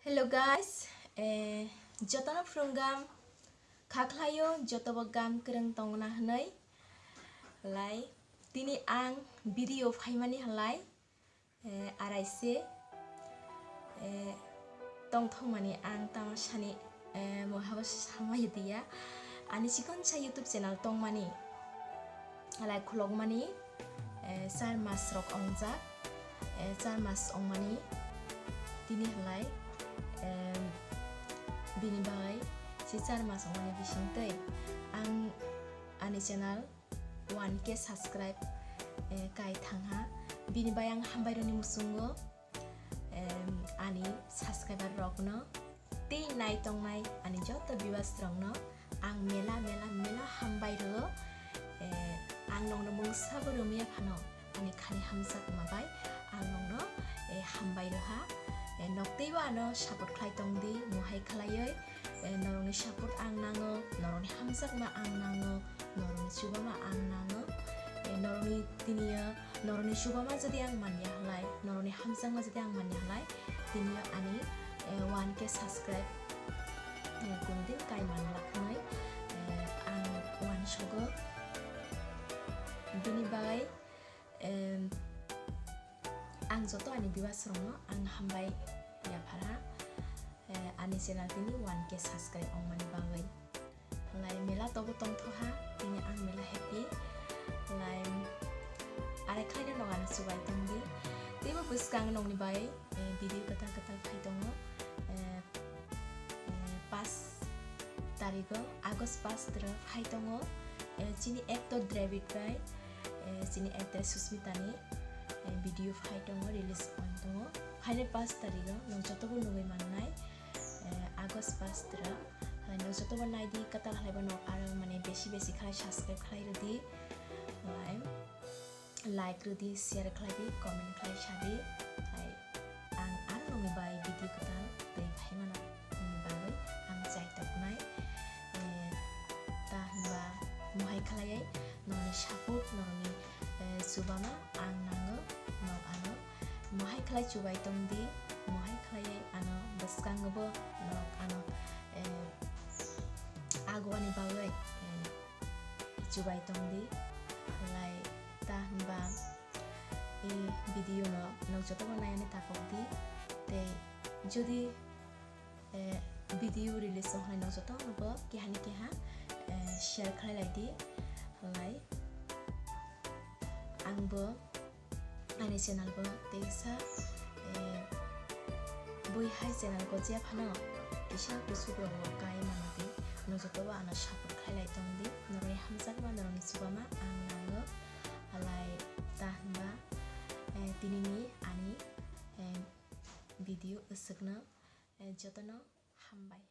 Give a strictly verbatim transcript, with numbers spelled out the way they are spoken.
Hello guys, eh, jotono phwrwngam kha khlaio, jotobo gam kwrwng tongna hwnwi. Lai, tini ang video phaimani halai, eh, araise, eh, tongthokmani ang tama sani, eh, mohabo samai diya. Ani chikonsa YouTube channel tongmani, halai khulokmani, eh, char mas rok ongjak, eh, char mas ongmani tini halai, em, bini bagwi si char mas ongmani bisingtwi ang ani channel one K subscribe, eh, kai thangha. Bini bai ang hambai rwni muchungo, em, ani subscriber rokno tei nai tongnai ani joto viewers rokno ang mela mela mela hambai rwo. Eh, ang nokno mungsa bo rwmaya phano ani khani hamjakma bai ang nokno, eh, hambai rwha. Eh, nok teibo ano support khlai tongdi, mohai khlaiwi. Eh, norokni support ang nango, norokni hamjakma ang nango, norokni chubama ang nango. Eh, norokni tiniyo, norokni chubama jodi ang manya halai, norokni hamjakma jodi ang manya halai, tiniyo ani, eh, one K subscribe, eh, kunudin kai manlak hwnwi, eh, ang uansogo. Bini bagwi, em, ang joto ani viewers rokno ang hambai yaphar ha, eh, ani channel tini one K subscribe ongmani bagwi. Lai mela tobo tongthokha, tini ang mela happy. Lai are khlaina nokano chubai tongdi. Teibo bwskang nokni bai, eh, video kwtal kwtal phai tongo. Eh, eh, pas tarigo, August pas tara phai tongo. Eh, chini actor Dravid bai, eh, chini actress Susmitani, eh, video phai tongo, release ong tongo. Phainai pas tarigo, nwng jotobo nugwi mannai, eh, August pas tara. Hai nwng jotobo naidi, kwtal halaibo nok aro mane besi besi khlai subscribe khlai rwdi. Hai like rwdi, share khlai di, comment khlai sadi. Hai ang aro nokni bai video kwtal tei phaimano nokni bagwi ang chai toknai. Eh, ta hwnba mohai khlaiwi nokni support, nokni, eh, chubama ang nango, nok ano mohai khlai chubai tongdi, mohai khlaiwi ano bwskango bo nok ano, eh, agwani bagwi, eh, chubai tongdi. Lai ta hwnba i video no nok jotobo naiani takokdi. Tei jodi, eh, video release wngnai nok jotono bo keha ni keha, eh, share khlai lai di. Lai ang bo ani channel bo teisa, eh, bui hai channel ko je phano kisa kusuk rok bo kai mano di, no joto bo ano support khlai lai tong di, norokni hamjakma norokni chubama ang nango. Alai ta hwnba, eh, tini ni ani, eh, video aswkno, eh, jotono hambai.